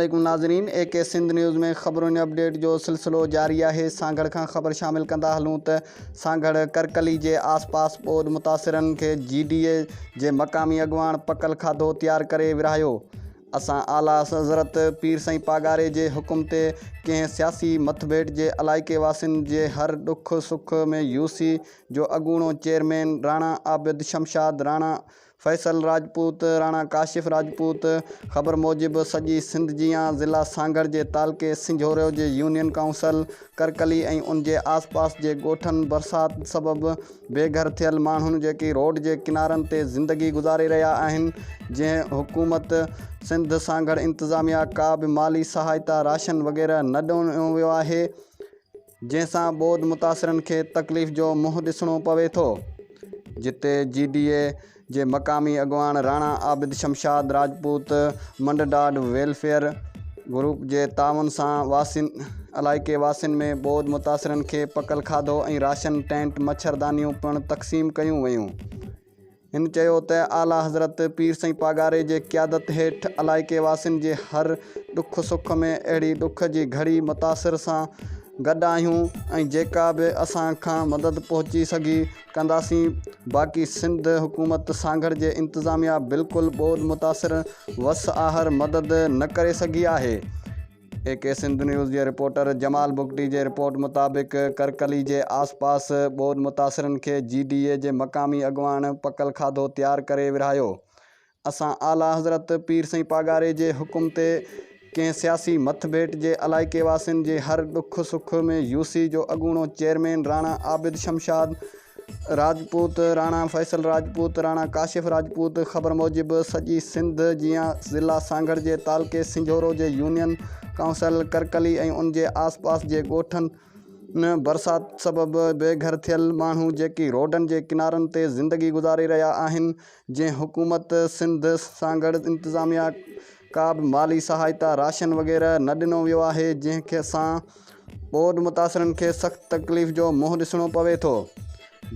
عليڪم ناظرين اي ڪي سنڌ نيوز ۾ خبرن اپڊيٽ جو سلسلو جاري آهي سانگهڙ کان خبر شامل ڪندا هلون ته سانگهڙ ڪرڪلي جي آس پاس ٻوڏ متاثرن کي جي ڊي اي جي مقامي اڳواڻ پڪل کاڌو تيار ڪري ورهايو اسان اعليٰ حضرت پير سائين پاڳاري جي حڪم تي ڪنهن سياسي مٿڀيٽ جي علائقي واسين جي هر ڏک سک ۾ يو سي جو اڳوڻو چيئرمين راڻا عابد شمشاد راڻا فيصل راجپوت، راڻا ڪاشف راجپوت، خبر موجب سڄي سنڌ جيان ضلع سانگهڙ جي تعلقي سنجهورو جي يونين ڪائونسل ڪرڪلي ۽ ان جي آس پاس جي ڳوٺن برسات سبب بي گهر ٿيل ماڻهن جيڪي روڊ جي ڪنارن تي زندگي گذاري رهيا آهن جنهن حڪومت سنڌ سانگهڙ انتظاميا ڪا به مالي سهائتا راشن وغيره نه ڏنو ويو آهي جنهن سان ٻوڏ متاثرن کي تڪليف جو منهن ڏسڻو پوي ٿو، جتي جي ڊي اي جي مقامي اڳواڻ راڻا عابد شمشاد راجپوت منڊڊاڊ ويلفيئر گروپ جي تعاون سان واسين علائقي واسين ۾ ٻوڏ متاثرن کي پڪل کاڌو ۽ راشن ٽينٽ مڇردانيون پڻ تقسيم ڪيون ويون. هن چيو ته اعليٰ حضرت پير سائين پاڳاري جي قيادت هيٺ علائقي واسين جي هر ڏک سک ۾ اهڙي ڏک جي گهڙي متاثر سان گڏ آهيون ۽ جيڪا به اسان کان مدد پهچي سگهي ڪنداسين باقي سنڌ حڪومت سانگهڙ جي انتظاميا بلڪل ٻوڏ متاثر وس آهر مدد نه ڪري سگهي آهي. اي ڪي سنڌ نيوز جي رپورٽر جمال بگٽي جي رپورٽ مطابق ڪرڪلي جي آس پاس ٻوڏ متاثرن کي جي ڊي اي جي مقامي اڳواڻ پڪل کاڌو تيار ڪري ورهايو اسان اعليٰ حضرت پير سائين پاڳاري جي حڪم تي ڪنهن سياسي مٿڀيٽ جي علائقي واسين جي هر ڏک سک ۾ يو سي جو اڳوڻو چيئرمين راڻا عابد شمشاد راجپوت، راڻا فيصل راجپوت، راڻا ڪاشف راجپوت، خبر موجب سڄي سنڌ جيان ضلع سانگهڙ جي تعلقي سنجهورو جي يونين ڪائونسل ڪرڪلي ۽ ان جي آس پاس جي ڳوٺن برسات سبب بي گهر ٿيل ماڻهو جيڪي روڊن جي ڪنارن تي زندگي گذاري رهيا آهن جنهن حڪومت سنڌ سانگهڙ انتظاميا ڪا به مالي سهائتا راشن وغيره نه ڏنو ويو آهي جنهن کي سان ٻوڏ متاثرن کي سخت تڪليف جو منهن ڏسڻو پوي ٿو،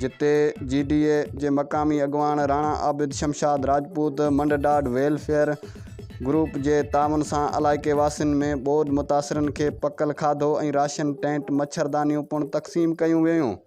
جتي جي ڊي اي جي مقامي اڳواڻ راڻا عابد شمشاد راجپوت منڊڊاڊ ويلفيئر گروپ جي تعاون سان علائقي واسين ۾ ٻوڏ متاثرن کي پڪل کاڌو ۽ راشن ٽينٽ مڇردانيون پڻ تقسيم ڪيون ويون.